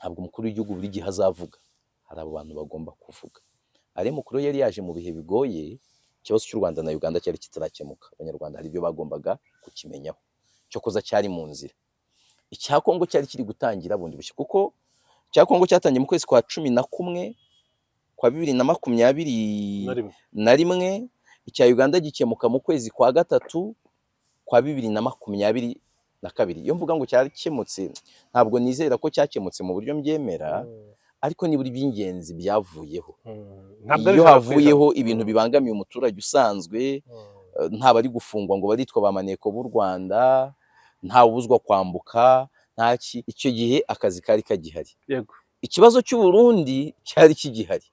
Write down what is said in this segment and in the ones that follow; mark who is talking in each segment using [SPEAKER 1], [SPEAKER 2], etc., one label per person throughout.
[SPEAKER 1] Ntabwo umukuru w'igihugu buri gihe azavuga, hari abo bantu bagomba kuvuga. Ari mukuru yari yaje mu bihe bigoye, ikibazo cy'u Rwanda na Uganda cyari kitarakemuka, Abanyarwanda hari ibyo bagombaga kukimenyaho, cyokoza cyari mu nzira. Icya Kongo cyari kiri gutangira bundi bushya, kuko icya Kongo cyatangiye mu kwezi kwa 11 kwa 2021,
[SPEAKER 2] Na rimwe.
[SPEAKER 1] Icya Uganda gikemuka mu kwezi kwa 3 kwa 2022. Iyo mvuga ngo cyakemutse, ntabwo nizera ko cyakemutse mu buryo mbyemera, ariko nibura iby'ingenzi byavuyeho.
[SPEAKER 2] Ntabwo ari
[SPEAKER 1] Iyo
[SPEAKER 2] 100%.
[SPEAKER 1] havuyeho ibintu bibangamiye umuturage usanzwe, nta bari gufungwa ngo baritwa ba maneko b'u Rwanda, nta ubuzwa kwambuka, ntaki, icyo gihe akazi kari kagihari. Ikibazo cy'u Burundi cyari kigihari.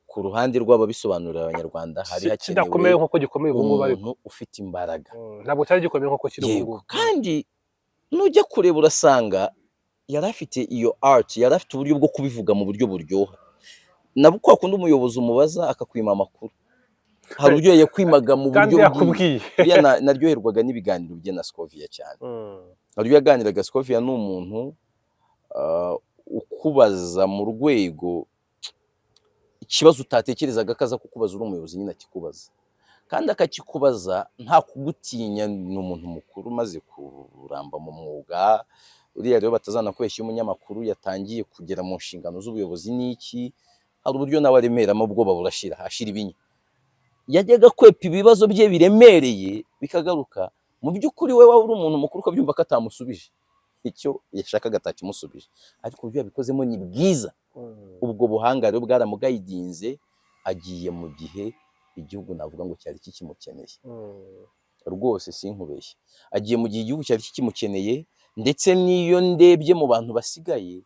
[SPEAKER 1] Ku ruhande rw'ababisobanurira Abanyarwanda hari hakenewe
[SPEAKER 2] Kidakomeye nk'uko gikomeye ubu ngubu, ariko
[SPEAKER 1] umuntu ufite imbaraga.
[SPEAKER 2] Ntabwo cyari gikomeye nk'uko kiri ubu ngubu.
[SPEAKER 1] Kandi nujya kureba urasanga yari afite iyo art, yari afite uburyo bwo kubivuga mu buryo buryoha. Nabo kwa kundi umuyobozi umubaza akakwima amakuru, hari uburyo yakwimaga mu
[SPEAKER 2] Kandi
[SPEAKER 1] buryo bwiza.
[SPEAKER 2] yakubwiye.
[SPEAKER 1] Buriya naryoherwaga n'ibiganiro bye na Scovia cyane. Hari uburyo yaganiraga, Scovia ni umuntu ukubaza mu rwego ikibazo utatekerezaga ko aza kukubaza uri umuyobozi, nyine akikubaza kandi akakikubaza nta kugutinya. Ni umuntu mukuru umaze kuramba mu mwuga. Uriya rero batazanakubeshya, iyo umunyamakuru yatangiye kugera mu nshingano z'ubuyobozi n'iki, hari uburyo nawe aremeramo, ubwoba burashira, ashira ibinya. Yajyaga kwepa ibibazo bye biremereye bikagaruka. Mu by'ukuri we waba uri umuntu mukuru ukabyumva ko atamusubije icyo yashakaga, atakimusubije, ariko uburyo yabikozemo ni bwiza. Ubwo buhanga rero bwaramugayidinze, agiye mu gihe igihugu navuga ngo cyari kikimukeneye. Rwose sinkubeshye, agiye mu gihe igihugu cyari kikimukeneye. Ndetse n'iyo ndebye mu bantu basigaye,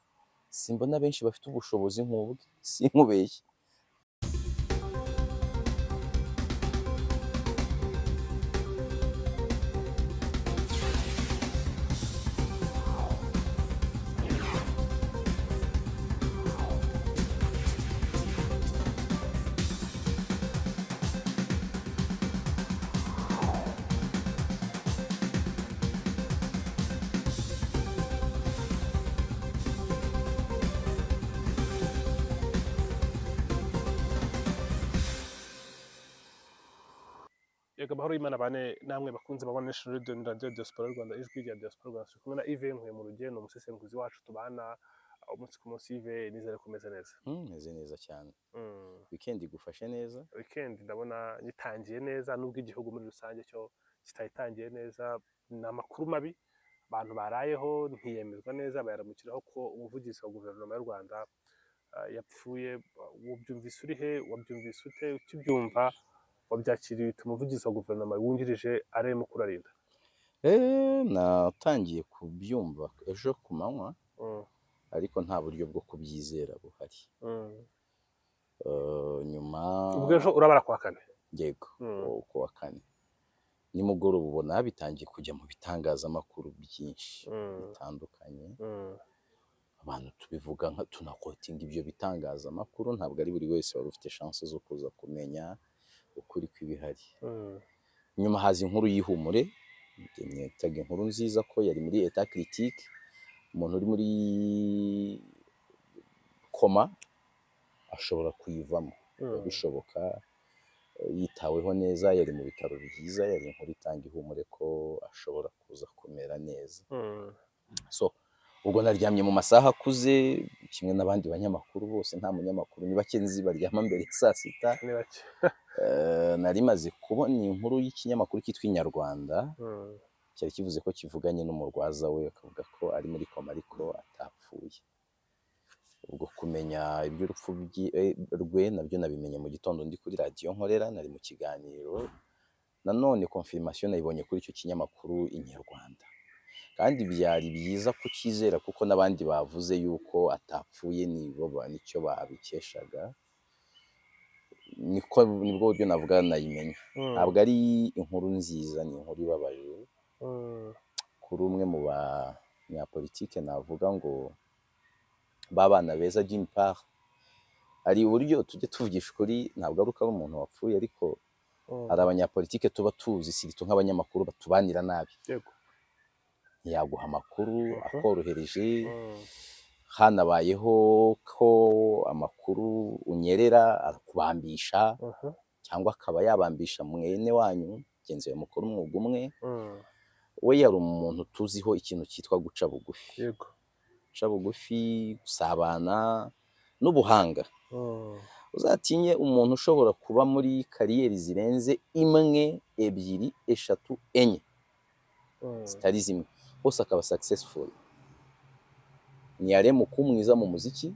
[SPEAKER 1] simbona benshi bafite ubushobozi nk'ubwe, sinkubeshye.
[SPEAKER 2] Yego, amahoro y'Imana bane namwe bakunze babona National Radio na Radio Diaspora y'u Rwanda, ijwi rya Diaspora y'u Rwanda. Turi kumwe na Yves Nkuye mu rugendo, umusesenguzi wacu tubana umunsi ku munsi. Yves, nizere ko umeze neza.
[SPEAKER 1] Meze neza cyane. Weekend igufashe neza?
[SPEAKER 2] Weekend ndabona nyitangiye neza, nubwo igihugu muri rusange cyo kitayitangiye neza. Ni amakuru mabi abantu barayeho, ntiyemezwa neza, bayaramukiraho ko umuvugizi wa guverinoma y'u Rwanda yapfuye. Wabyumvise uri he? Wabyumvise ute? Ukibyumva wabyakiriye ute? Umuvugizi wa guverinoma wungirije arimo kurarinda.
[SPEAKER 1] Natangiye kubyumva ejo ku manywa, ariko nta buryo bwo kubyizera buhari. Nyuma
[SPEAKER 2] Ubwo ejo urabara kwa kane?
[SPEAKER 1] Yego, ku wa kane nimugoroba ubona bitangiye kujya mu bitangazamakuru byinshi bitandukanye. Abantu tubivuga nka tunakotinga ibyo bitangazamakuru, ntabwo ari buri wese wari ufite chance zo kuza kumenya ukuri kw'ibihari. Nyuma haza inkuru y'ihumure, nitaga inkuru nziza ko yari muri état critique. Umuntu uri muri koma ashobora kuyivamo, bishoboka yitaweho neza, yari mu bitaro byiza, yari inkuru itanga ihumure ko ashobora kuza kumera neza. So ubwo naryamye mu masaha akuze kimwe n'abandi banyamakuru bose. Nta munyamakuru, ni bake nzi baryama mbere ya saa sita.
[SPEAKER 2] Ni bake.
[SPEAKER 1] Nari maze kubona inkuru y'ikinyamakuru cyitwa Inyarwanda, cyari kivuze ko kivuganye n'umurwaza we, akavuga ko ari muri koma ariko atapfuye. Ubwo kumenya iby'urupfu rwe nabyo nabimenye mu gitondo ndi kuri radiyo nkorera, nari mu kiganiro. Nanone confirmation nayibonye kuri icyo kinyamakuru Inyarwanda, kandi byari byiza kucyizera kuko n'abandi bavuze yuko atapfuye nibo nicyo babikeshaga. Niko nibwo buryo navuga nayimenya. Ntabwo ari inkuru nziza, ni inkuru ibabaje kuri umwe mu banyapolitike navuga ngo b'abana beza d'une part. Hari uburyo tujya tuvugisha ukuri, ntabwo ari uko ari umuntu wapfuye, ariko hari abanyapolitike tuba tuzi, surtout nk'abanyamakuru, batubanira nabi. Ntiyaguha amakuru akorohereje. Hanabayeho ko amakuru unyerera arakubambisha, cyangwa akaba yabambisha mwene wanyu, mugenzi wawe mukora umwuga umwe. We yari umuntu tuziho ikintu cyitwa guca bugufi, guca bugufi, gusabana n'ubuhanga. Uzatinye umuntu ushobora kuba muri career zirenze imwe, ebyiri, eshatu, enye zitari zimwe, hose akaba successful. Ni Alain Muku mwiza mu muziki.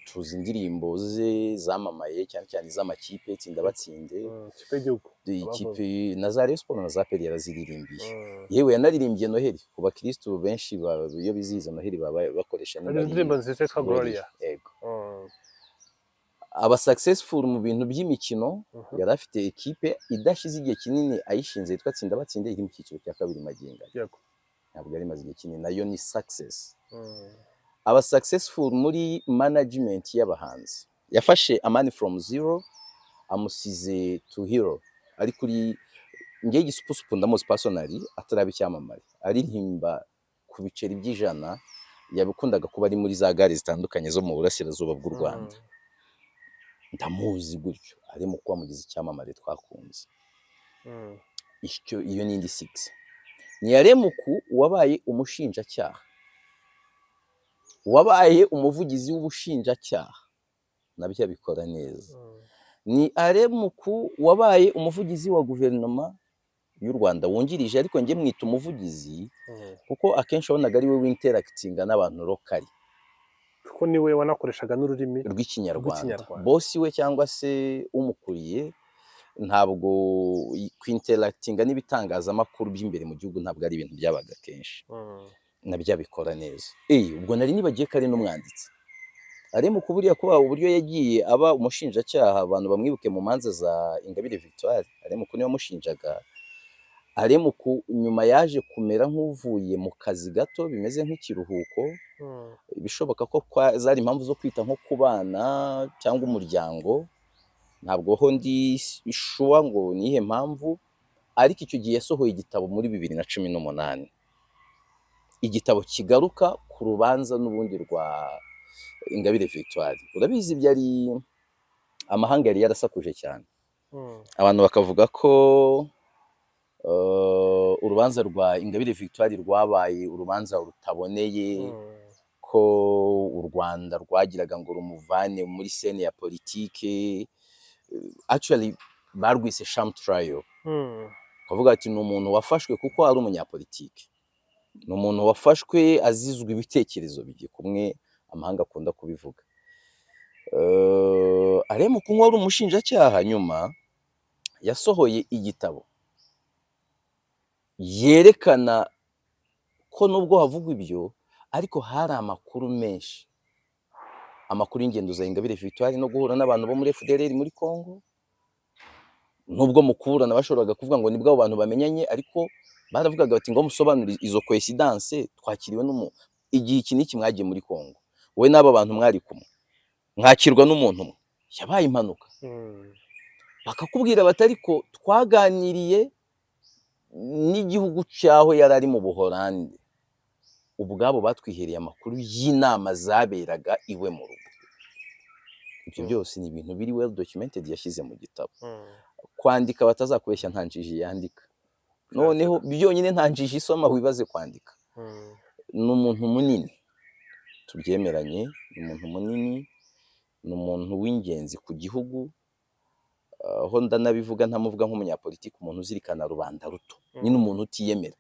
[SPEAKER 1] Tuzi indirimbo ze zamamaye cyane cyane iz'amakipe, Tsinda Batsinde.
[SPEAKER 2] Ikipe y'igihugu.
[SPEAKER 1] Ikipe na za Rayon Sports na za APR yaraziririmbiye. Yewe, yanaririmbye Noheli ku bakirisitu benshi iyo bizihiza Noheli baba bakoresha.
[SPEAKER 2] Hari indirimbo nziza yitwa Gloria.
[SPEAKER 1] Yego. Aba successful mu bintu by'imikino. Yari afite ekipe idashize igihe kinini ayishinze yitwa Tsinda Batsinde, iri mu cyiciro cya kabiri magingo aya. Ntabwo yari imaze igihe kinini, nayo ni success. Aba successful muri management y'abahanzi. Yafashe Amani from zero, amusize to hero. Ari kuri ngewe Igisupusupu ndamuzi personally ataraba icyamamare, aririmba ku biceri by'ijana, yabikundaga kuba ari muri za gare zitandukanye zo mu burasirazuba bw'u Rwanda. Ndamuzi gutyo, ari mu kuba mugize icyamamare twakunze. Icyo iyo ni indi six. Ni Muku wabaye umushinjacyaha, wabaye umuvugizi w'ubushinjacyaha, nabyo abikora neza. Ni Muku wabaye umuvugizi wa guverinoma y'u Rwanda wungirije, ariko njye mwita umuvugizi kuko akenshi wabonaga ari we winteractinga n'abantu locally.
[SPEAKER 2] Kuko niwe wanakoreshaga n'ururimi
[SPEAKER 1] rw'Ikinyarwanda.
[SPEAKER 2] rw'Ikinyarwanda.
[SPEAKER 1] Boss we cyangwa se umukuriye, ntabwo kwinteractinga n'ibitangazamakuru by'imbere mu gihugu ntabwo ari ibintu byabaga kenshi. Nabyo abikora neza. Ubwo nari nibagiye ko ari n'umwanditsi. Ari mu kuburiya kuba uburyo yagiye aba umushinjacyaha, abantu bamwibuke mu manza za Ingabire Victoire. Alain Muku niwe wamushinjaga. Alain Muku nyuma yaje kumera nk'uvuye mu kazi gato bimeze nk'ikiruhuko, bishoboka ko zari impamvu zo kwita nko ku bana cyangwa umuryango, ntabwo ho ndi sure ngo nihe mpamvu, ariko icyo gihe yasohoye igitabo muri 2018, igitabo kigaruka ku rubanza n'ubundi rwa Ingabire Victoire. Urabizi, byari amahanga yari yarasakuje cyane, abantu bakavuga ko urubanza rwa Ingabire Victoire rwabaye urubanza rutaboneye, ko u Rwanda rwagiraga ngo rumuvane muri scène ya politike. Actually barwise sham trial, bavuga ati ni umuntu wafashwe kuko ari umunyapolitike, ni umuntu wafashwe azizwa ibitekerezo bye, kumwe amahanga akunda kubivuga. Alain Muku wari umushinjacyaha nyuma yasohoye igitabo yerekana ko nubwo havugwa ibyo, ariko hari amakuru menshi, amakuru y'ingendo za Ingabire Victoire no guhura n'abantu bo muri FDLR muri Congo. Nubwo mu kuburana bashoboraga kuvuga ngo nibwo abo bantu bamenyanye, ariko baravugaga bati ngo musobanure izo coincidence, twakiriwe n'umu igihe iki n'iki mwagiye muri Congo, wowe n'aba bantu mwari kumwe, mwakirwa n'umuntu umwe, yabaye impanuka? Bakakubwira bati ariko twaganiriye n'igihugu cy'aho yari ari mu Buholandi, ubwabo batwihereye amakuru y'inama zaberaga iwe mu rugo. Ibyo byose ni ibintu biri well documented yashyize mu gitabo. Kwandika, batazakubeshya, nta njiji yandika. Noneho byonyine nta njiji isoma, wibaze kwandika. Ni umuntu munini, tubyemeranye, ni umuntu munini, ni umuntu w'ingenzi ku gihugu. Aho ndanabivuga ntamuvuga nk'umunyapolitiki, umuntu uzirikana rubanda ruto nyine, umuntu utiyemera.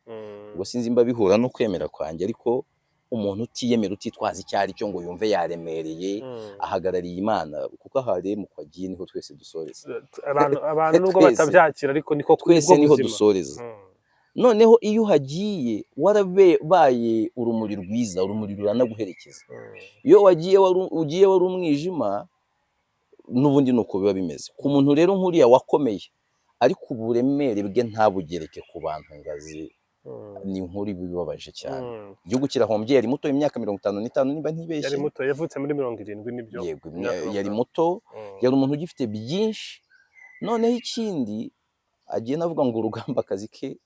[SPEAKER 1] Ubwo sinzi mba bihura no kwemera kwanjye, ariko umuntu utiyemera, utitwaza icyo ari cyo ngo yumve yaremereye, ahagarariye Imana, kuko aha rero mu kwagiye niho twese dusoreza.
[SPEAKER 2] Abantu nubwo
[SPEAKER 1] Twese.
[SPEAKER 2] batabyakira, ariko niko
[SPEAKER 1] Twese
[SPEAKER 2] nibwo
[SPEAKER 1] niho
[SPEAKER 2] buzima.
[SPEAKER 1] dusoreza. Noneho iyo uhagiye warabaye urumuri rwiza, urumuri ruranaguherekeza. Iyo wagiye wari ugiye wari umwijima, n'ubundi ni uko biba bimeze ku muntu rero nk'uriya wakomeye, ariko uburemere bwe ntabugereke ku bantu ngo azi. Ni inkuru iba ibabaje cyane. Igihugu kirahombye. Yari muto, imyaka 55 niba ntibeshye.
[SPEAKER 2] Yari muto, yavutse muri 70, nibyo.
[SPEAKER 1] Yego.
[SPEAKER 2] Imyaka mirongo
[SPEAKER 1] Yari
[SPEAKER 2] itanu.
[SPEAKER 1] muto. Yari umuntu ugifite byinshi. Noneho ikindi agiye navuga ngo urugamba, akazi ke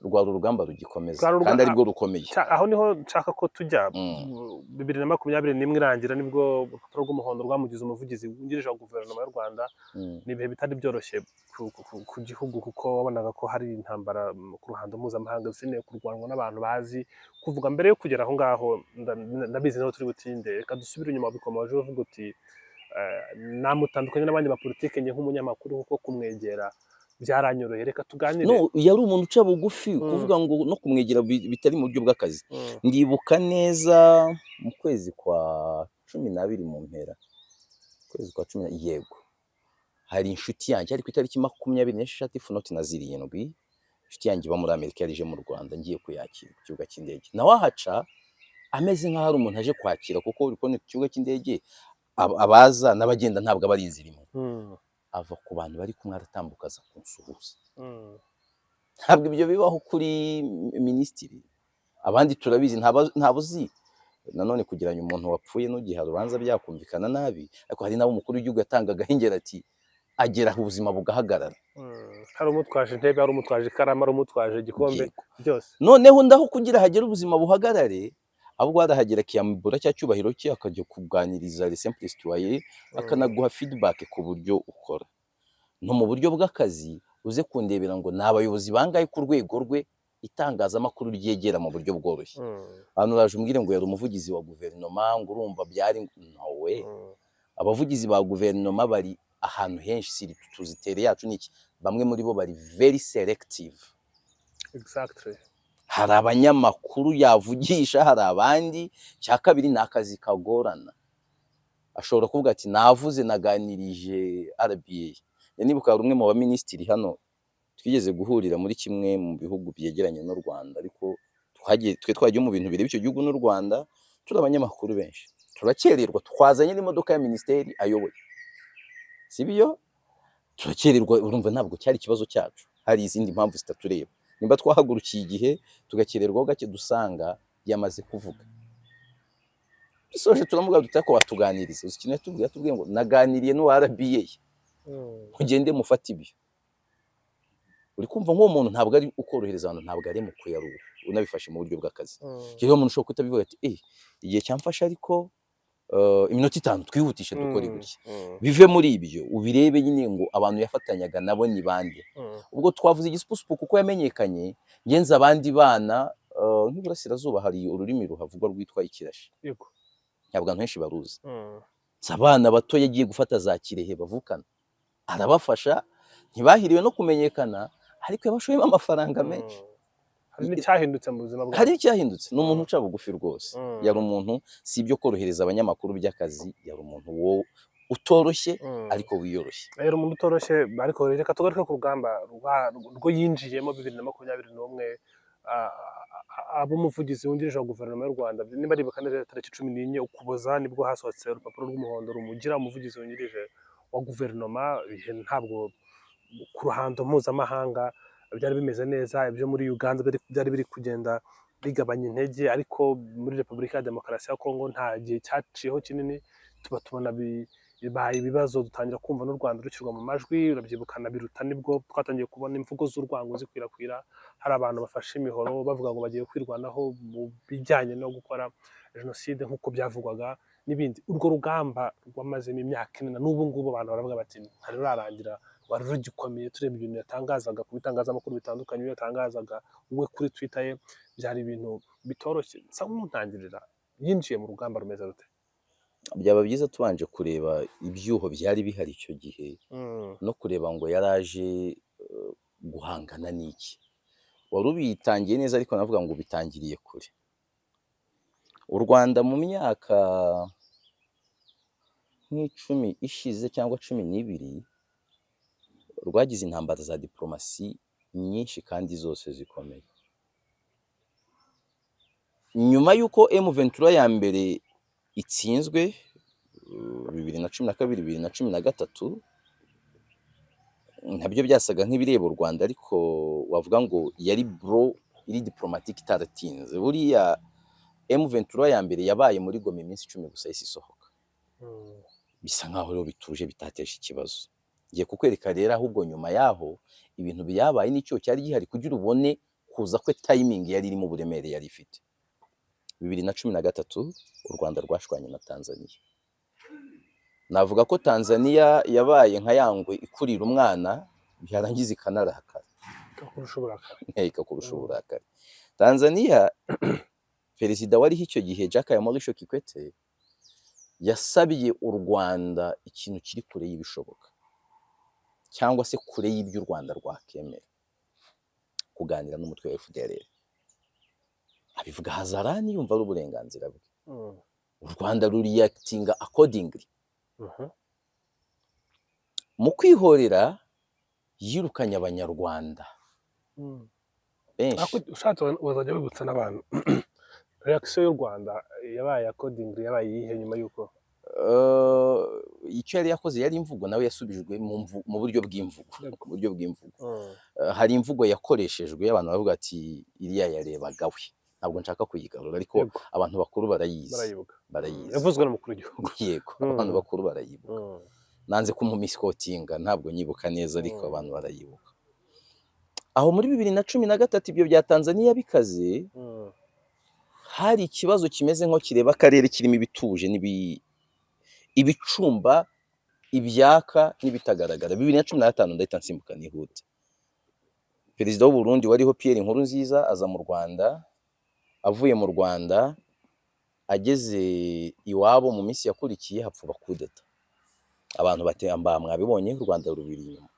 [SPEAKER 1] Rwari urugamba rugikomeza
[SPEAKER 2] Rwari
[SPEAKER 1] kandi aribwo rukomeye.
[SPEAKER 2] Aho niho nshaka ko tujya. 2021 irangira nibwo urupapuro rw'umuhondo rwamugize umuvugizi wungirije wa guverinoma y'u Rwanda. Ni ibihe bitari byoroshye ku gihugu, kuko wabonaga ko hari intambara ku ruhando mpuzamahanga zikeneye kurwanwa n'abantu bazi kuvuga. Mbere yo kugera aho ngaho, ndabizi niho turi butinde, reka dusubire inyuma. Bikomeje uvuga uti namutandukanye n'abandi ba politike, njye nk'umunyamakuru, kuko kumwegera byaranyoroheye. Reka tuganire.
[SPEAKER 1] No, yari umuntu uca bugufi, kuvuga ngo no kumwegera bitari mu buryo bw'akazi. Ndibuka neza mu kwezi kwa 12, mu mpera kwezi kwa cumi yego, hari inshuti yanjye, ari ku itariki 26 ifunoti na zirindwi, inshuti yanjye iba muri Amerika yari ije mu Rwanda, ngiye kuyakira ku kibuga cy'indege, nawe ahaca ameze nk'aho ari umuntu aje kwakira, kuko uri kubona ku kibuga cy'indege abaza n'abagenda ntabwo aba ari inzira imwe. Ava ku bantu bari kumwe, aratambuka, aza kunsuhuza. Ntabwo ibyo bibaho kuri minisitiri. Abandi turabizi, ntaba uzi nanone kugeranya umuntu wapfuye n'ugihe urubanza byakumvikana nabi, ariko hari n'abo umukuru w'igihugu yatangagaho ingero ati agera aho ubuzima bugahagarara.
[SPEAKER 2] Hari umutwaje intebe, hari umutwaje ikaramu, hari umutwaje igikombe. Byose.
[SPEAKER 1] Noneho ndaho kugira hagere ubuzima buhagarare, ahubwo arahagera akiyambura cya cyubahiro cye, akajya kuganiriza les simples citoyens, akanaguha feedback ku buryo ukora no mu buryo bw'akazi. Uze kundebera ngo ni abayobozi bangahe ku rwego rwe itangazamakuru ryegera mu buryo bworoshye? Hano uraje umbwire ngo yari umuvugizi wa guverinoma, ngo urumva byari no we. Abavugizi ba guverinoma bari ahantu henshi, siri tuzi terrain yacu niki, bamwe muri bo bari very selective. Hari abanyamakuru yavugisha, hari abandi. Cya kabiri, ni akazi kagorana. Ashobora kuvuga ati navuze, naganirije RBA. Nibuka hari umwe mu baminisitiri hano twigeze guhurira muri kimwe mu bihugu byegeranye n'u Rwanda, ariko twagiye twe twagiye mu bintu bireba icyo gihugu n'u Rwanda, turi abanyamakuru benshi, turakererwa, twazanye n'imodoka ya minisiteri ayoboye, si byo? Turakererwa. Urumva ntabwo cyari ikibazo cyacu, hari izindi mpamvu zitatureba. Nimba twahagurukiye igihe tugakererwaho gake, dusanga yamaze kuvuga. Dusoje turamubwira duti ariko watuganiriza. Uzi ikintu yatubwiye? Yatubwiye ngo naganiriye n'uwa RBA, mugende mufate ibyo. Uri kumva nk'uwo muntu ntabwo ari ukorohereza abantu, ntabwo ari mu kuyaruha unabifashe mu buryo bw'akazi. Rero umuntu ushobora kutabivuga ati igihe cyamfashe, ariko iminota 5 twihutishe dukore gutya, bive muri ibyo, ubirebe nyine ngo abantu yafatanyaga nabo ni bande. Ubwo twavuze igisupusupu kuko yamenyekanye. Ngenzi abandi bana, nk'iburasirazuba hari ururimi ruhavugwa rwitwa ikirashi, ntabwo abantu benshi baruzi. Si abana bato yagiye gufata za Kirehe bavukana, arabafasha, ntibahiriwe no kumenyekana, ariko yabashoyemo amafaranga menshi.
[SPEAKER 2] Hari n'icyahindutse mu buzima bwawe.
[SPEAKER 1] Hari icyahindutse. Ni umuntu uca bugufi rwose. Yari umuntu, si ibyo korohereza abanyamakuru by'akazi, yari umuntu wo utoroshye, ariko wiyoroshye.
[SPEAKER 2] Yari umuntu utoroshye, ariko reka tugaruke ku rugamba rwo yinjiyemo 2021, aba umuvugizi wungirije wa guverinoma y'u Rwanda. Niba aribuka neza, tariki 14 Ukuboza nibwo hasohotse urupapuro rw'umuhondo rumugira umuvugizi wungirije wa guverinoma. Ibihe ntabwo ku ruhando mpuzamahanga byari bimeze neza. Ibyo muri Uganda byari biri kugenda bigabanya intege, ariko muri Repubulika ya Demokarasi ya Kongo nta gihe cyaciyeho kinini tuba tubona bibaye ibibazo, dutangira kumva n'u Rwanda rushyirwa mu majwi. Urabyibuka na Biruta, nibwo twatangiye kubona imvugo z'urwango zikwirakwira, hari abantu bafashe imihoro bavuga ngo bagiye kwirwanaho mu bijyanye no gukora jenoside nk'uko byavugwaga n'ibindi. Urwo rugamba rwamazemo imyaka 4, na n'ubu ngubu abantu baravuga bati ntari rurarangira, rwari rugikomeye. Tureba ibintu yatangazaga ku bitangazamakuru bitandukanye, ibyo yatangazaga we kuri Twitter ye, byari ibintu bitoroshye. Nsa nk'untangirira, yinjiye mu rugamba rumeze rute?
[SPEAKER 1] Byaba byiza tubanje kureba ibyuho byari bihari icyo gihe, no kureba ngo yaraje guhangana n'iki. Wari ubitangiye neza, ariko navuga ngo ubitangiriye kure. U Rwanda mu myaka nk'10 ishize cyangwa 12 rwagize intambara za diplomasi nyinshi kandi zose zikomeye. Nyuma y'uko M23 ya mbere itsinzwe 2012, 2013, nabyo byasaga nk'ibireba u Rwanda, ariko wavuga ngo yari blow iri diplomatique itaratinze. Buriya M23 ya mbere yabaye muri Goma iminsi 10 gusa, yahise isohoka. Bisa nkaho rero bituje, bitateje ikibazo. Ngiye kukwereka rero ahubwo nyuma yaho ibintu byabaye n'icyo cyari gihari kugira ubone Kuza kwe, timing yari irimo uburemere yari ifite. 2013 u Rwanda rwashwanye na Tanzania. Navuga ko Tanzania yabaye nka yangwe ikurira umwana, yarangiza ikanarakara.
[SPEAKER 2] Kurusha uburakari.
[SPEAKER 1] Ikakurusha uburakari. Tanzania, perezida wariho icyo gihe, Jakaya Mrisho Kikwete, yasabiye u Rwanda ikintu kiri kure y'ibishoboka cyangwa se kure y'ibyo u Rwanda rwakemera: kuganira n'umutwe wa FDLR. Abivuga hadharani, yumva ari uburenganzira bwe. U Rwanda ruriyakitinga accordingly. Mu kwihorera yirukanye Abanyarwanda benshi.
[SPEAKER 2] Ariko ushatse wazajya wibutsa n'abantu reaction y'u Rwanda yabaye accordingly, yabaye iyihe nyuma y'uko
[SPEAKER 1] Icyo yari yakoze yari imvugo, nawe yasubijwe mu buryo bw'imvugo. Mu buryo bw'imvugo. Hari imvugo yakoreshejwe, abantu bavuga ati iriya yarebaga we. Ntabwo nshaka kuyigarura, ariko abantu bakuru barayizi.
[SPEAKER 2] Barayibuka.
[SPEAKER 1] Barayizi.
[SPEAKER 2] Yavuzwe n'umukuru w'igihugu.
[SPEAKER 1] Yego, abantu bakuru barayibuka. Nanze kumumisquotinga, ntabwo nyibuka neza, ariko abantu barayibuka. Aho muri 2013 ibyo bya Tanzania bikaze, hari ikibazo kimeze nko kireba akarere, kirimo ibituje ibicumba, ibyaka n'ibitagaragara. 2015, ndahita nsimbuka nihute, perezida w'u Burundi wariho, Pierre Nkurunziza, aza mu Rwanda. Avuye mu Rwanda ageze iwabo, mu minsi yakurikiye hapfuba kudeta. Abantu batembamba, mwabibonye, u Rwanda rubiri inyuma.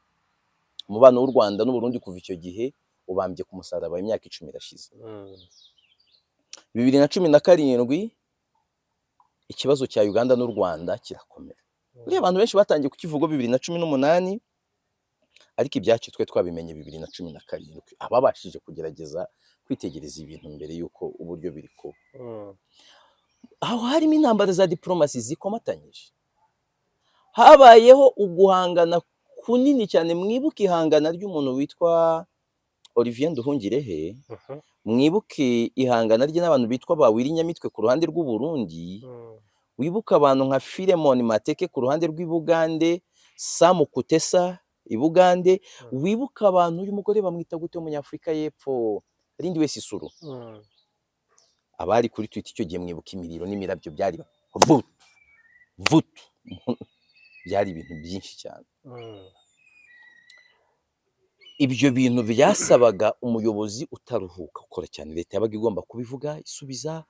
[SPEAKER 1] Umubano w'u Rwanda n'u Burundi kuva icyo gihe ubambye ku musaraba, imyaka 10 irashize. 2017 ikibazo cya Uganda n'u Rwanda kirakomera. Buriya abantu benshi batangiye kukivuga 2018, ariko ibyacu twe twabimenye 2017, ababashije kugerageza kwitegereza ibintu mbere y'uko uburyo biri kuba. Aho harimo intambara za diporomasi zikomatanyije, habayeho uguhangana kunini cyane. Mwibuke ihangana ry'umuntu witwa Olivier Nduhungirehe, mwibuke ihangana rye n'abantu bitwa ba Willy Nyamitwe ku ruhande rw'u Burundi, wibuke abantu nka Philemon Mateke ku ruhande rw'i Bugande, Sam Kutesa i Bugande, wibuke abantu, uyu mugore bamwita gute w'Umunyafurika y'Epfo, Lindiwe Sisulu. Abari kuri Twitter icyo gihe mwibuka imiriro n'imirabyo byari vutu vutu, byari ibintu byinshi cyane. Ibyo bintu byasabaga umuyobozi utaruhuka, ukora cyane. Leta yabaga igomba kubivuga, isubiza.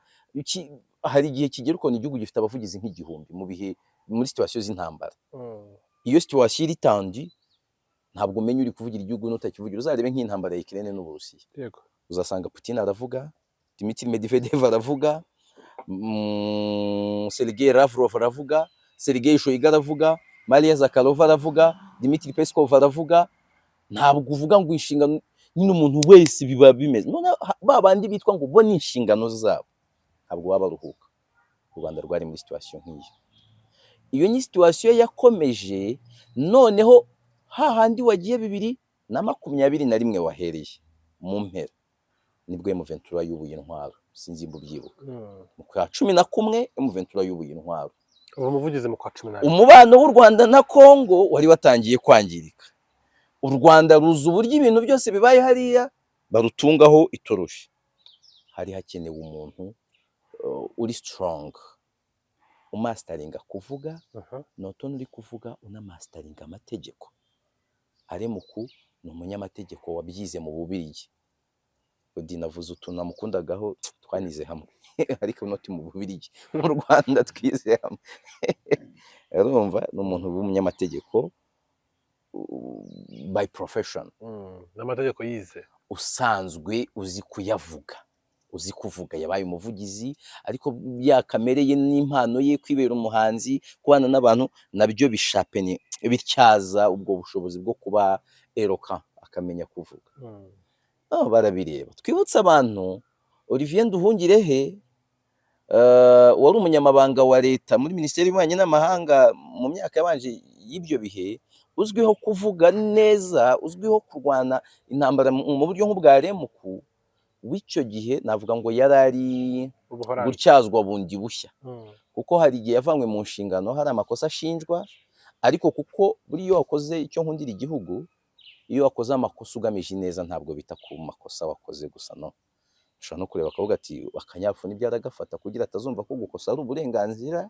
[SPEAKER 1] Hari igihe kigera ukabona igihugu gifite abavugizi nk'igihumbi mu bihe, muri situation z'intambara. Iyo situation iri tendue, ntabwo umenya uri kuvugira igihugu n'utakivugira. Uzarebe nk'intambara ya Ukraine n'Uburusiya, uzasanga Putin aravuga, Dmitry Medvedev aravuga, Sergei Lavrov aravuga, Sergei Shoigu aravuga, Maria Zakharova aravuga, Dmitry Peskov aravuga. Ntabwo uvuga ngo inshingano nyine umuntu wese biba bimeze none ba bandi bitwa ngo bo ni inshingano zabo, ntabwo baba baruhuka. U Rwanda rwari muri situation nk'iyo. Iyo ni situation yakomeje. Noneho hahandi wagiye 2021 wahereye mu mpera, nibwo M23 yubuye intwaro. Sinzi nimba ubyibuka. Mu kwa 11 M23 yubuye intwaro.
[SPEAKER 2] Ubu umuvugizi mu kwa 12.
[SPEAKER 1] Umubano w'u Rwanda na Congo wari watangiye kwangirika. U Rwanda ruzi uburyo ibintu byose bibaye hariya barutungaho itoroshi. Hari hakenewe umuntu uri strong, umasteringa kuvuga, not only kuvuga, unamasteringa amategeko. Alain Muku ni umunyamategeko wabyize mu Bubiligi. Odi navuze utuntu namukundagaho, twanize hamwe, ariko not mu Bubiligi, mu Rwanda twize hamwe. Urumva ni umuntu w'umunyamategeko by profession.
[SPEAKER 2] N'amategeko yize.
[SPEAKER 1] Usanzwe uzi kuyavuga, uzi kuvuga. Yabaye umuvugizi, ariko ya kamere ye n'impano ye, kwibera umuhanzi, kubana n'abantu, nabyo bisharpene, bityaza ubwo bushobozi bwo kuba eloquent, akamenya kuvuga. Oh, barabireba. Twibutse abantu Olivier Nduhungirehe, wari umunyamabanga wa leta muri Minisiteri y'Ububanyi n'Amahanga mu myaka yabanje y'ibyo bihe, uzwiho kuvuga neza, uzwiho kurwana intambara mu buryo nk'ubwa Remuku w'icyo gihe. Navuga ngo yari ari
[SPEAKER 2] Ubuholandi.
[SPEAKER 1] gutyazwa bundi bushya, kuko hari igihe yavanywe mu nshingano hari amakosa ashinjwa, ariko kuko buriya iyo wakoze, icyo nkundira igihugu, Iyo wakoze amakosa ugamije ineza, ntabwo bita ku makosa wakoze gusa. No ushobora no kureba akavuga ati akanyafu nibyo aragafata kugira atazumva ko gukosa ari uburenganzira,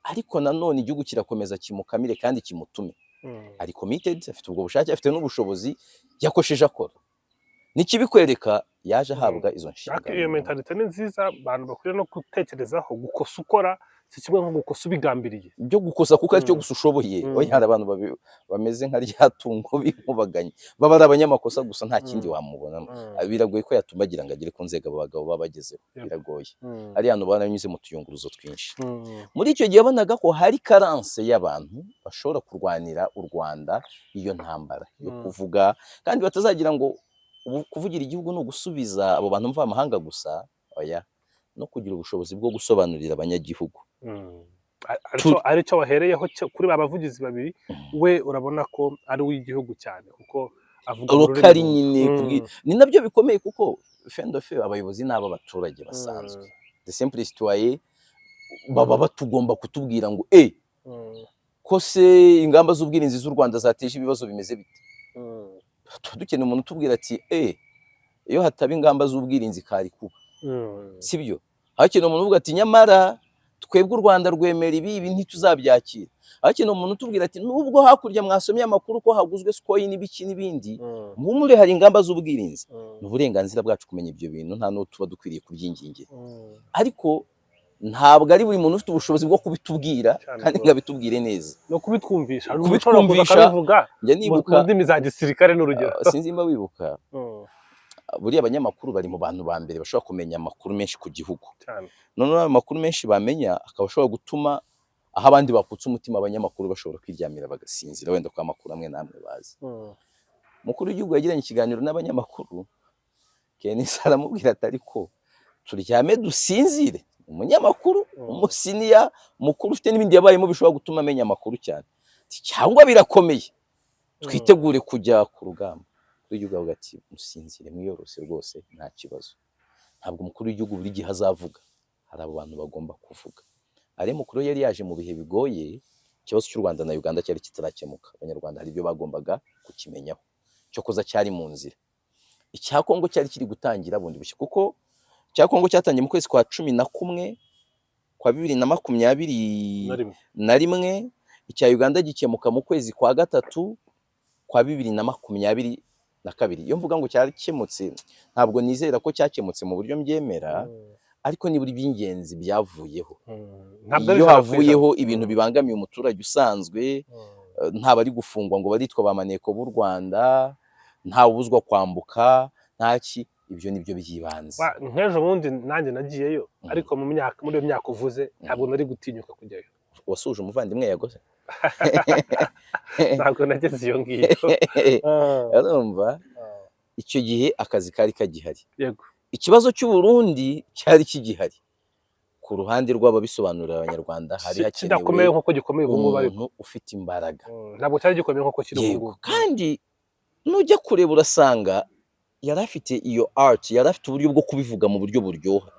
[SPEAKER 1] ariko nanone igihugu kirakomeza kimukamire kandi kimutume. Ari committed, afite ubwo bushake, afite n'ubushobozi, yakosheje akora. Nikibikwereka yaje ahabwa izo
[SPEAKER 2] Ariko iyo
[SPEAKER 1] nshingano.
[SPEAKER 2] Mentalité ni nziza, abantu bakwiye no gutekerezaho. Gukosa ukora si kimwe nko gukosa ubigambiriye.
[SPEAKER 1] Byo gukosa kuko aricyo gusa ushoboye. Oya, hari abantu bameze nka rya tungo b'inkubaganye, baba ari abanyamakosa gusa, nta kindi wamubonamo. Biragoye ko yatumbagira ngo agere ku nzego abo bagabo baba bagezeho. Biragoye. Ari hantu baranyuze mu tuyunguruzo twinshi. Muri icyo gihe wabonaga ko hari carence y'abantu bashobora kurwanira u Rwanda iyo ntambara yo kuvuga, kandi batazagira ngo ubu kuvugira igihugu ni ugusubiza abo bantu mvamahanga gusa. Oya, no kugira ubushobozi bwo gusobanurira abanyagihugu.
[SPEAKER 2] Aricyo wahereyeho kuri ba bavugizi babiri. We urabona ko ari uw'igihugu cyane kuko avuga mu rurimi
[SPEAKER 1] rukari
[SPEAKER 2] rumwe.
[SPEAKER 1] Nyine ni nabyo bikomeye, kuko fin de fait abayobozi ni ab'abaturage basanzwe, the simple citoyen, baba batugomba kutubwira ngo ko se ingamba z'ubwirinzi z'u Rwanda zateje ibibazo bimeze bite? Tuba dukeneye umuntu utubwira ati iyo hataba ingamba z'ubwirinzi kari kuba. Sibyo? Hakenewe umuntu uvuga ati nyamara twebwe u Rwanda rwemera ibi, ibi ntituzabyakira. Hakenewe umuntu utubwira ati nubwo hakurya mwasomye amakuru ko haguzwe Sukhoi n'ibiki n'ibindi, muhumure, hari ingamba z'ubwirinzi. Ni uburenganzira bwacu kumenya ibyo bintu, nta n'uwo tuba dukwiriye kubyingingira. Ariko ntabwo ari buri muntu ufite ubushobozi bwo kubitubwira kandi ngo abitubwire neza.
[SPEAKER 2] No kubitwumvisha. Hari umuntu ushobora kuza
[SPEAKER 1] Kubitwumvisha,
[SPEAKER 2] akabivuga
[SPEAKER 1] njya
[SPEAKER 2] mu
[SPEAKER 1] nibuka
[SPEAKER 2] mu ndimi za gisirikare n'urugero.
[SPEAKER 1] Sinzi nimba wibuka, buriya abanyamakuru bari mu bantu ba mbere bashobora kumenya amakuru menshi ku gihugu. Noneho ayo makuru menshi bamenya akaba ashobora gutuma aho abandi bakutse umutima, abanyamakuru bashobora kwiryamira bagasinzira, wenda ko amakuru amwe n'amwe bazi. Umukuru w'igihugu yagiranye ikiganiro n'abanyamakuru, Kenisi aramubwira ati ariko turyame dusinzire? Umunyamakuru, umusiniya mukuru ufite n'ibindi yabayemo bishobora gutuma amenya amakuru cyane. Ati, cyangwa birakomeye, twitegure kujya ku rugamba. Umukuru w'igihugu avuga ati musinzire mwiyorose rwose, nta kibazo. Ntabwo umukuru w'igihugu buri gihe azavuga, hari abo bantu bagomba kuvuga. Ari mukuru yari yaje mu bihe bigoye, ikibazo cy'u Rwanda na Uganda cyari kitarakemuka, Abanyarwanda hari ibyo bagombaga kukimenyaho, cyokoza cyari mu nzira. Icya Kongo cyari kiri gutangira bundi bushya, kuko icya Kongo cyatangiye mu kwezi kwa 11 kwa 2021
[SPEAKER 2] Na rimwe.
[SPEAKER 1] Icya Uganda gikemuka mu kwezi kwa gatatu kwa 2022. Iyo mvuga ngo cyakemutse, ntabwo nizera ko cyakemutse mu buryo mbyemera, ariko nibura iby'ingenzi byavuyeho.
[SPEAKER 2] Ntabwo ari
[SPEAKER 1] Iyo
[SPEAKER 2] 100%.
[SPEAKER 1] havuyeho ibintu bibangamiye umuturage usanzwe, nta bari gufungwa ngo baritwa ba maneko b'u Rwanda, nta ubuzwa kwambuka, ntaki, ibyo nibyo by'ibanze.
[SPEAKER 2] Nk'ejo bundi nanjye nagiyeyo, ariko mu myaka, muri iyo myaka uvuze, ntabwo nari gutinyuka kujyayo.
[SPEAKER 1] Wasuje umuvandimwe yagoze?
[SPEAKER 2] Ntabwo nageze iyo ngiyo.
[SPEAKER 1] Urumva, icyo gihe akazi kari kagihari. Ikibazo cy'u Burundi cyari kigihari ku ruhande rw'ababisobanurira Abanyarwanda, hari hakenewe
[SPEAKER 2] Kidakomeye nk'uko gikomeye ubu ngubu ariko.
[SPEAKER 1] umuntu ufite imbaraga.
[SPEAKER 2] Ntabwo cyari gikomeye nk'uko kiri ubu ngubu.
[SPEAKER 1] Kandi nujya kureba urasanga yari afite iyo art, yari afite uburyo bwo kubivuga mu buryo buryoha.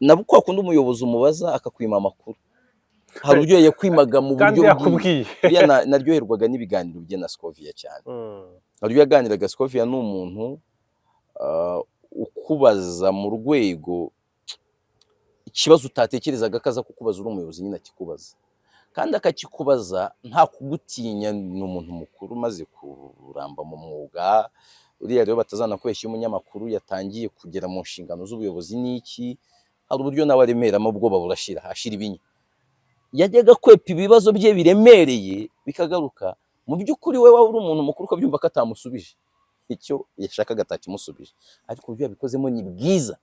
[SPEAKER 1] Nabo kwa kundi umuyobozi umubaza akakwima amakuru, hari uburyo yakwimaga mu
[SPEAKER 2] Kandi
[SPEAKER 1] buryo bwiza.
[SPEAKER 2] yakubwiye.
[SPEAKER 1] Buriya naryoherwaga n'ibiganiro bye na Scovia cyane. Hari uburyo yaganiraga, Scovia ni umuntu ukubaza mu rwego ikibazo utatekerezaga ko aza kukubaza uri umuyobozi, nyine akikubaza kandi akakikubaza nta kugutinya. Ni umuntu mukuru umaze kuramba mu mwuga. Uriya rero batazanakubeshya, iyo umunyamakuru yatangiye kugera mu nshingano z'ubuyobozi n'iki, hari uburyo nawe aremeramo, ubwoba burashira, ashira ibinya. Yajyaga kwepa ibibazo bye biremereye bikagaruka. Mu by'ukuri we waba uri umuntu mukuru ukabyumva ko atamusubije icyo yashakaga, atakimusubije, ariko uburyo yabikozemo ni bwiza.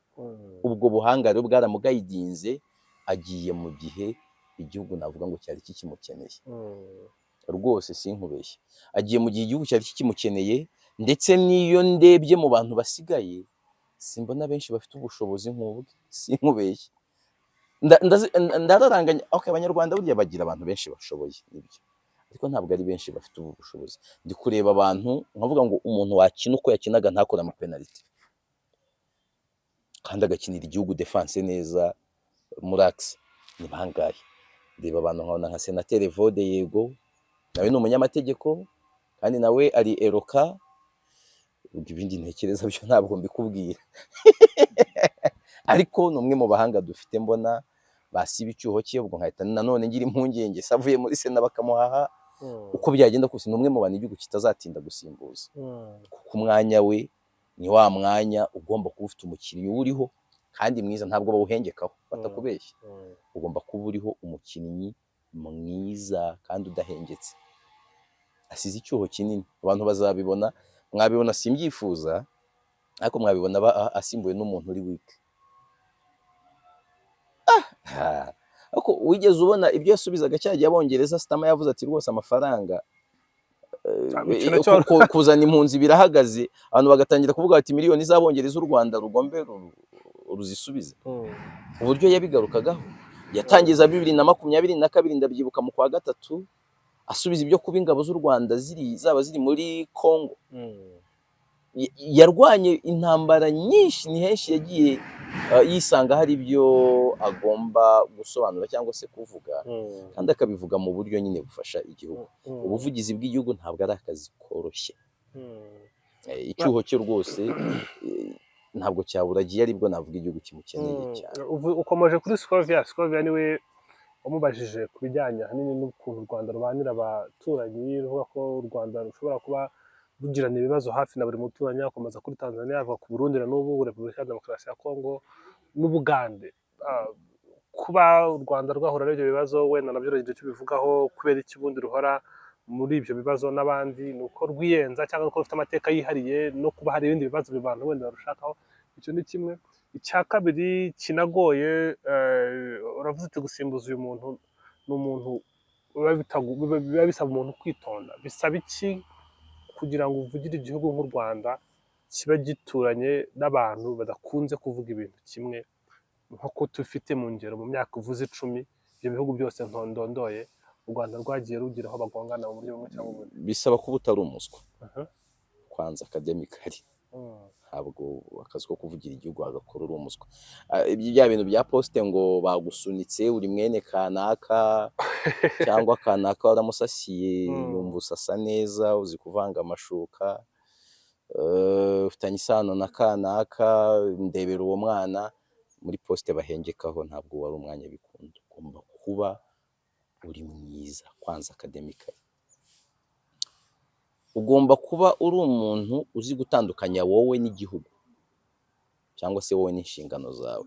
[SPEAKER 1] Ubwo buhanga rero bwaramugayidinze, agiye mu gihe igihugu navuga ngo cyari kikimukeneye. Rwose sinkubeshye, agiye mu gihe igihugu cyari kikimukeneye. Ndetse n'iyo ndebye mu bantu basigaye, simbona benshi bafite ubushobozi nk'ubwe, sinkubeshye. Ndararanganya, okay, Abanyarwanda burya bagira abantu benshi bashoboye, nibyo, ariko ntabwo ari benshi bafite ubu bushobozi. Ndi kureba abantu nkavuga ngo umuntu wakina uko yakinaga ntakore amapenaliti kandi agakinira igihugu defense neza muri axe, ni bangahe? Ndeba abantu nkabona nka Senateri Evode, yego nawe ni umunyamategeko kandi nawe ari eroka. Ubwo ibindi ntekereza byo ntabwo mbikubwira, ariko ni umwe mu bahanga dufite mbona basiba icyuho cye. Ubwo nkahita nanone ngira impungenge se avuye muri Sena bakamuhaha. Uko byagenda kose, ni umwe mu bantu igihugu kitazatinda gusimbuza, kuko umwanya we ni wa mwanya ugomba kuba ufite umukinnyi uwuriho kandi mwiza. Ntabwo bawuhengekaho, batakubeshya. Ugomba kuba uriho umukinnyi mwiza kandi udahengetse. Asize icyuho kinini, abantu bazabibona. Mwabibona, simbyifuza, ariko mwabibona asimbuwe n'umuntu uri weak. Ariko wigeze ubona ibyo yasubizaga cyagiye Abongereza? Starmer yavuze ati: "Rwose amafaranga
[SPEAKER 2] Icyo nacyo-
[SPEAKER 1] kuzana impunzi birahagaze." Abantu bagatangira kuvuga bati: "Miliyoni z'Abongereza u Rwanda rugombe ruzisubize." Uburyo yabigarukagaho yatangiza 2022, ndabyibuka mu kwa gatatu, asubiza ibyo kuba ingabo z'u Rwanda ziri zaba ziri muri Congo. Yarwanye intambara nyinshi, ni henshi yagiye yisanga hari ibyo agomba gusobanura cyangwa se kuvuga, kandi akabivuga mu buryo nyine bufasha igihugu. Ubuvugizi bw'igihugu ntabwo ari akazi koroshye. Icyuho cye rwose ntabwo cyabura agiye, aribwo navuga igihugu kimukeneye cyane.
[SPEAKER 2] Ukomeje kuri Scovia. Scovia niwe wamubajije ku bijyanye ahanini n'ukuntu u Rwanda rubanira abaturanyi, ruvuga ko u Rwanda rushobora kuba rugirana ibibazo hafi na buri muturanyi, akomeza kuri Tanzania, avuga ku Burundi na n'ubu, Repubulika ya Demokarasi ya Kongo n'Ubugande. Kuba u Rwanda rwahura n'ibyo bibazo, wenda nabyo uragira icyo ubivugaho. Kubera iki ubundi ruhora muri ibyo bibazo n'abandi? Ni uko rwiyenza cyangwa uko rufite amateka yihariye, no kuba hari ibindi bibazo abantu wenda barushakaho? Icyo ni kimwe. Icya kabiri kinagoye, uravuze uti gusimbuza uyu muntu ni umuntu biba bisaba umuntu kwitonda. Bisaba iki kugira ngo uvugire igihugu nk'u Rwanda kiba gituranye n'abantu badakunze kuvuga ibintu kimwe, nk'uko tufite mu ngero mu myaka uvuze 10, ibyo bihugu byose ntondondoye, u Rwanda rwagiye rugira aho bagongana mu buryo bumwe cyangwa ubundi?
[SPEAKER 1] Bisaba kuba utari umuswa kwanza academically. Ntabwo akazi ko kuvugira igihugu wagakora uri umuswa. Ibyo bya bintu bya poste ngo bagusunitse, uri mwene kanaka cyangwa kanaka waramusasiye, yumva usasa neza, uzi kuvanga amashuka, ufitanye isano na kanaka, ndebera uwo mwana muri poste bahengekaho, ntabwo wari umwanya bikunda. Ugomba kuba uri mwiza kwanza academically, ugomba kuba uri umuntu uzi gutandukanya wowe n'igihugu cyangwa se wowe n'inshingano zawe.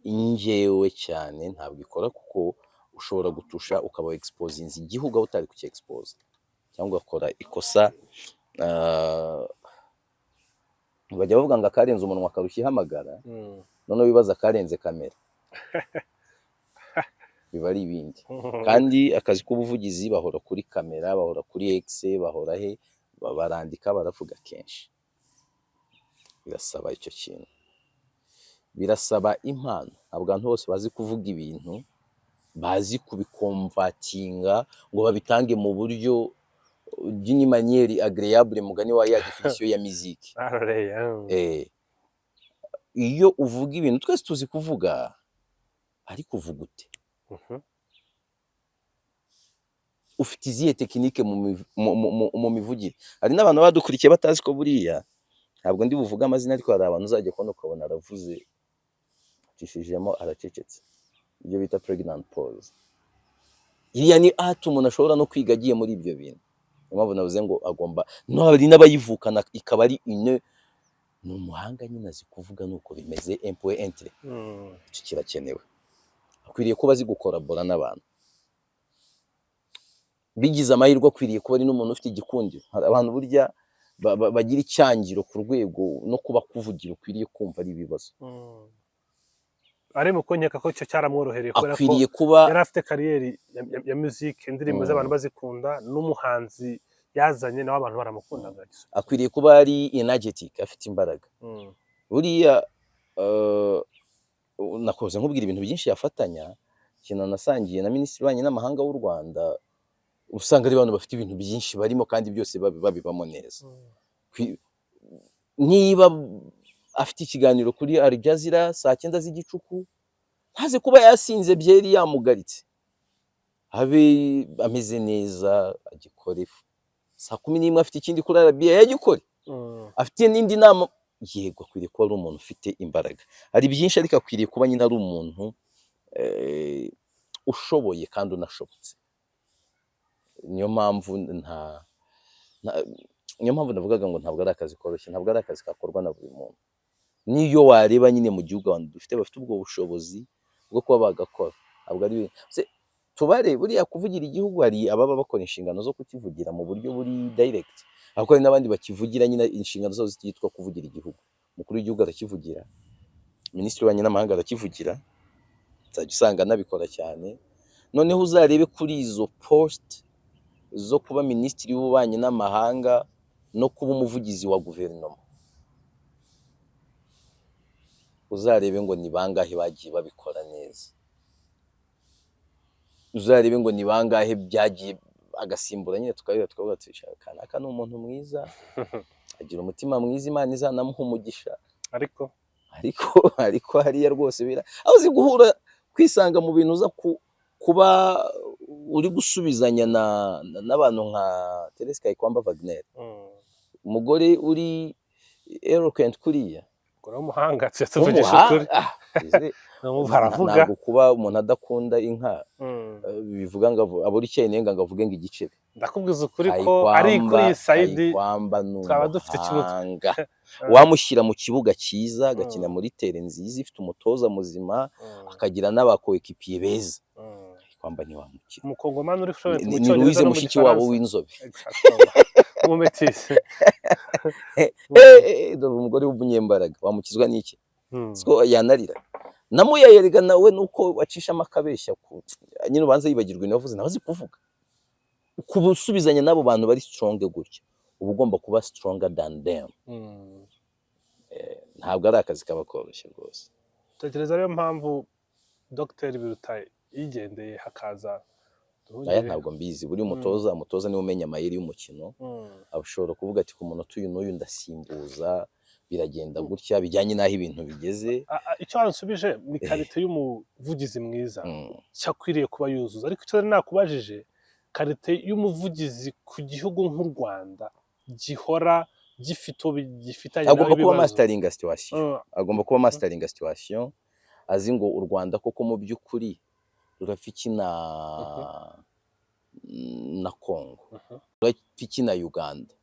[SPEAKER 1] Ingewe cyane ntabwo ikora, kuko ushobora gutusha ukaba exposinze igihugu aho utari kuki expose, cyangwa ugakora ikosa. Bajya bavuga ngo akarenze umunwa karushya ihamagara. Noneho wibaza akarenze kamera, biba ari ibindi. Kandi akazi k'ubuvugizi, bahora kuri kamera, bahora kuri X, bahora he, barandika, baravuga kenshi. Birasaba icyo kintu, birasaba impano. Ntabwo abantu bose bazi kuvuga ibintu, bazi kubiconvertinga ngo babitange mu buryo d'une manière agréable, mugani wa ya définition ya musique.
[SPEAKER 2] Aroreye.
[SPEAKER 1] Iyo uvuga ibintu, twese tuzi kuvuga, ariko uvuga ute? Ufite izihe technique mu mivugire? Hari n'abantu baba badukurikiye batazi ko buriya, ntabwo ndi buvuge amazina, ariko hari abantu uzajya kubona ukabona aravuze, acishijemo, aracecetse, ibyo bita pregnant pause. Iriya ni art umuntu ashobora no kwiga agiye muri ibyo bintu. Niyo mpamvu navuze ngo agomba no, hari n'abayivukana ikaba ari une, ni umuhanga nyine, azi kuvuga, nuko bimeze, un point un trait. Icyo kirakenewe. Akwiriye kuba azi gucollabora n'abantu. Bigize amahirwe, akwiriye kuba ari n'umuntu ufite igikundiro. Hari abantu burya bagira icyangiro ku rwego no kuba kuvugira ukwiriye kumva ari ibibazo.
[SPEAKER 2] Ari mu kunyeka ko icyo cyaramworohereye kubera ko
[SPEAKER 1] Akwiriye kuba
[SPEAKER 2] yari afite carrière ya musique, indirimbo z'abantu bazikunda, n'umuhanzi yazanye nawe abantu baramukundaga.
[SPEAKER 1] Akwiriye kuba ari energetic, afite imbaraga. Buriya nakoze nkubwira ibintu byinshi yafatanya. Ikintu nasangiye na minisitiri w'ububanyi n'amahanga w'u Rwanda, usanga ari abantu bafite ibintu byinshi barimo kandi byose babibamo neza. Niba afite ikiganiro kuri Al Jazeera saa 9 z'igicuku, ntaze kuba yasinze byeri yamugaritse, abe ameze neza agikore. Saa 11 afite ikindi kuri RBA, yagikore. Afite n'indi nama. Yego, akwiriye kuba ari umuntu ufite imbaraga, hari byinshi, ariko akwiriye kuba nyine ari umuntu ushoboye kandi unashobotse. Niyo mpamvu niyo mpamvu navugaga ngo ntabwo ari akazi koroshye, ntabwo ari akazi kakorwa na buri muntu. Niyo wareba nyine mu gihugu abantu dufite bafite ubwo bushobozi bwo kuba bagakora, ntabwo ari tubare buriya kuvugira igihugu. Hari ababa bakora inshingano zo kukivugira mu buryo buri direct, ariko hari n'abandi bakivugira nyine inshingano zabo zititwa kuvugira igihugu. Umukuru w'igihugu arakivugira, Minisitiri w'Ububanyi n'Amahanga arakivugira, uzajya usanga anabikora cyane. Noneho uzarebe kuri izo post zo kuba Minisitiri w'Ububanyi n'Amahanga no kuba umuvugizi wa guverinoma, uzarebe ngo ni bangahe bagiye babikora neza, uzarebe ngo ni bangahe byagiye agasimbura nyine, tukareba tukavuga tuti: "Kanaka ni umuntu mwiza, agira umutima mwiza, Imana izanamuha umugisha."
[SPEAKER 2] Ariko
[SPEAKER 1] Ariko hariya rwose bira aho uzi guhura kwisanga mu bintu uza kuba uri gusubizanya n'abantu nka Therese Kayikwamba Wagner, umugore uri eloquent kuriya.
[SPEAKER 2] Umugore w'umuhanga, tujya tuvugisha ukuri. Aravuga.
[SPEAKER 1] Ntabwo kuba umuntu adakunda inka bivuga ngo abura icyo ayinenga ngo avuge ngo igicebe.
[SPEAKER 2] Ndakubwiza ukuri ko ari kuri iyi side
[SPEAKER 1] Kayikwamba ni
[SPEAKER 2] twaba dufite ikibuga.
[SPEAKER 1] umuhanga. Wamushyira mu kibuga cyiza, agakina muri terrain nziza ifite umutoza muzima, akagira n'abakoekipiye beza, Kayikwamba ntiwamukina.
[SPEAKER 2] Umukongomani uri fluent mu
[SPEAKER 1] Ni
[SPEAKER 2] Cyongereza
[SPEAKER 1] Louise
[SPEAKER 2] no mu
[SPEAKER 1] Mushikiwabo
[SPEAKER 2] Gifaransa.
[SPEAKER 1] w'inzobe.
[SPEAKER 2] Umumetisi.
[SPEAKER 1] Dore umugore w'umunyembaraga wamukizwa n'iki? Siko yanarira namuyayerega nawe nuko wacishamo akabeshya ku nyine ubanza yibagirwa ibintu yavuze, nawe azi kuvuga. Kubusubizanya n'abo bantu bari strong gutya, uba ugomba kuba stronger than them. Ntabwo ari akazi kaba koroshye rwose.
[SPEAKER 2] Tekereza ariyo mpamvu Dr Biruta yigendeye hakaza
[SPEAKER 1] Aya
[SPEAKER 2] Nduhungirehe.
[SPEAKER 1] ntabwo mbizi. Buri mutoza niwe umenya amayeri y'umukino. Ashobora kuvuga ati: "Ku munota uyu n'uyu ndasimbuza, biragenda gutya," bijyanye n'aho ibintu bigeze.
[SPEAKER 2] Icyo wansubije ni qualité y'umuvugizi mwiza, icyo akwiriye kuba yuzuza. Ariko icyo nari nakubajije, qualité y'umuvugizi ku gihugu nk'u Rwanda gihora gifite uwo gifitanye nawe
[SPEAKER 1] Agomba kuba
[SPEAKER 2] ibibazo.
[SPEAKER 1] masteringa situation. Agomba kuba masteringa situation, azi ngo u Rwanda koko mu by'ukuri rurapfa iki na Congo, rurapfa iki na Uganda,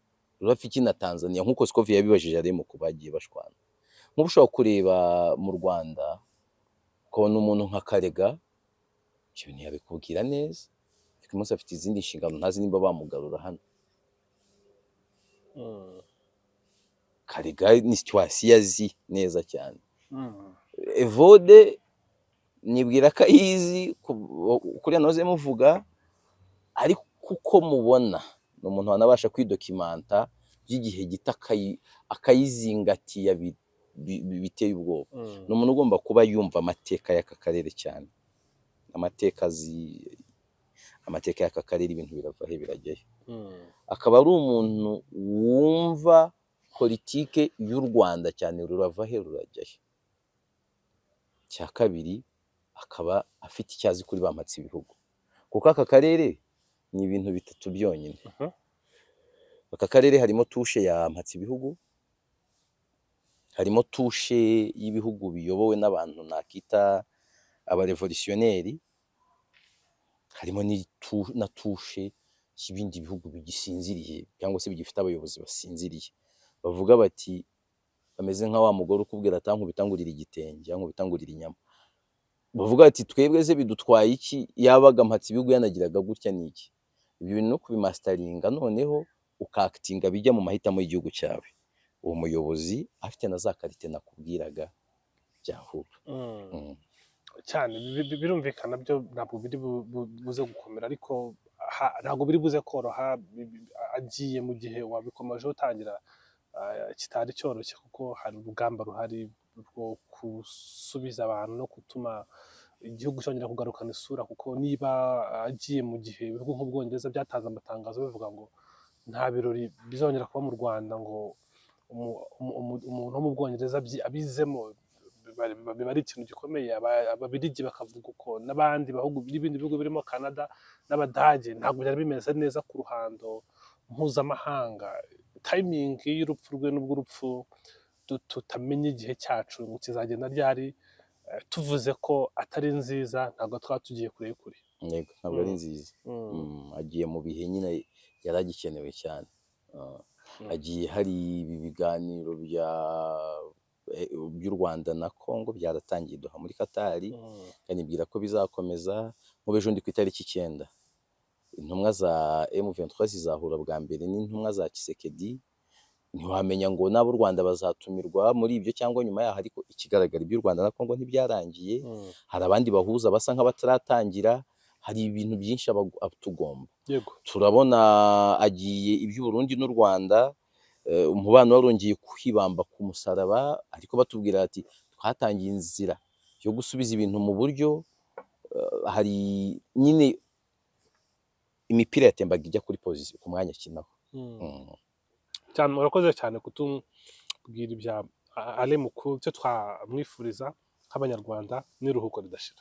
[SPEAKER 1] rurapfa iki na Tanzania, nk'uko Scovia yabibajije ari mu ku bagiye bashwana. Nk'ubu ushobora kureba mu Rwanda ukabona umuntu nka Karega, ibyo bintu yabikubwira neza, ariko uyu munsi afite izindi nshingano, ntazi nimba bamugarura hano. Karega ni situation azi neza cyane. Evode nibwira ko ayizi kuriya nahoze muvuga, ariko uko mubona ni umuntu wanabasha kwidocumenta by'igihe gito, akayizingatiya biteye ubwoba. Ni umuntu ugomba kuba yumva amateka y'aka karere cyane, amateka azi amateka y'aka karere, ibintu birava he birajyayo. Akaba ari umuntu wumva politike y'u Rwanda cyane, rurava he rurajyayo. Icya kabiri, akaba afite icyo azi kuri ba mpatse ibihugu, kuko aka karere ni ibintu bitatu byonyine. Aka karere harimo touche ya mpatse ibihugu, harimo touche y'ibihugu biyobowe n'abantu nakita abarévolutionnaires, harimo na touche y'ibindi bihugu bigisinziriye cyangwa se bigifite abayobozi basinziriye, bavuga bati bameze nka wa mugore ukubwira ati: "Ankubita ngurira igitenge, ankubita ngurira inyama." Bavuga bati: "Twebwe se bidutwaye iki?" Yabaga mpatse ibihugu yanagiraga gutya n'iki. Ibyo bintu no kubimasteringa, noneho ukactinga bijya mu mahitamo y'igihugu cyawe, uwo muyobozi afite na za qualité nakubwiraga, byahura.
[SPEAKER 2] Cyane birumvikana byo ntabwo biri buze gukomera, ariko ntabwo biri buze koroha. Agiye mu gihe wabikomeje utangira kitari cyoroshye, kuko hari urugamba ruhari rwo gusubiza abantu no gutuma igihugu cyongera kugarukana isura, kuko niba agiye mu gihe ibihugu nk'Ubwongereza byatanze amatangazo bivuga ngo nta birori bizongera kuba mu Rwanda, ngo umuntu wo mu Bwongereza abizemo, biba ari ikintu gikomeye. Ababiligi bakavuga uko, n'abandi bihugu, n'ibindi bihugu birimo Canada n'Abadage, ntabwo byari bimeze neza ku ruhando mpuzamahanga. Timing y'urupfu rwe, n'ubwo urupfu tutamenya igihe cyacu ngo kizagenda ryari, tuvuze ko atari nziza ntabwo twaba tugiye kure y'ukuri.
[SPEAKER 1] Yego, ntabwo ari nziza. Agiye mu bihe nyine yari agikenewe cyane. Agiye hari ibi biganiro by'u Rwanda na Congo byaratangiye Doha muri Katari, kanibwira ko bizakomeza. Nk'ubu ejo ndi ku itariki 9, intumwa za M23 zizahura bwa mbere n'intumwa za Tshisekedi. Ntiwamenya ngo n'abo u Rwanda bazatumirwa muri ibyo cyangwa nyuma yaho, ariko ikigaragara iby'u Rwanda na Congo ntibyarangiye. Hari abandi bahuza basa nk'abataratangira, hari ibintu byinshi tugomba turabona agiye iby'u Burundi n'u Rwanda, umubano warongeye kwibamba ku musaraba, ariko batubwira ati twatangiye inzira yo gusubiza ibintu mu buryo. Hari nyine imipira yatembaga ijya kuri position, ku mwanya akinaho.
[SPEAKER 2] Cyane, urakoze cyane kutubwira ibya Alain Mukuru. Icyo twamwifuriza nk'Abanyarwanda n'iruhuko ridashira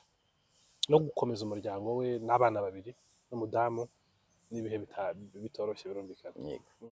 [SPEAKER 2] no gukomeza umuryango we n'abana babiri n'umudamu, n'ibihe bitoroshye birumvikana.
[SPEAKER 1] Yego.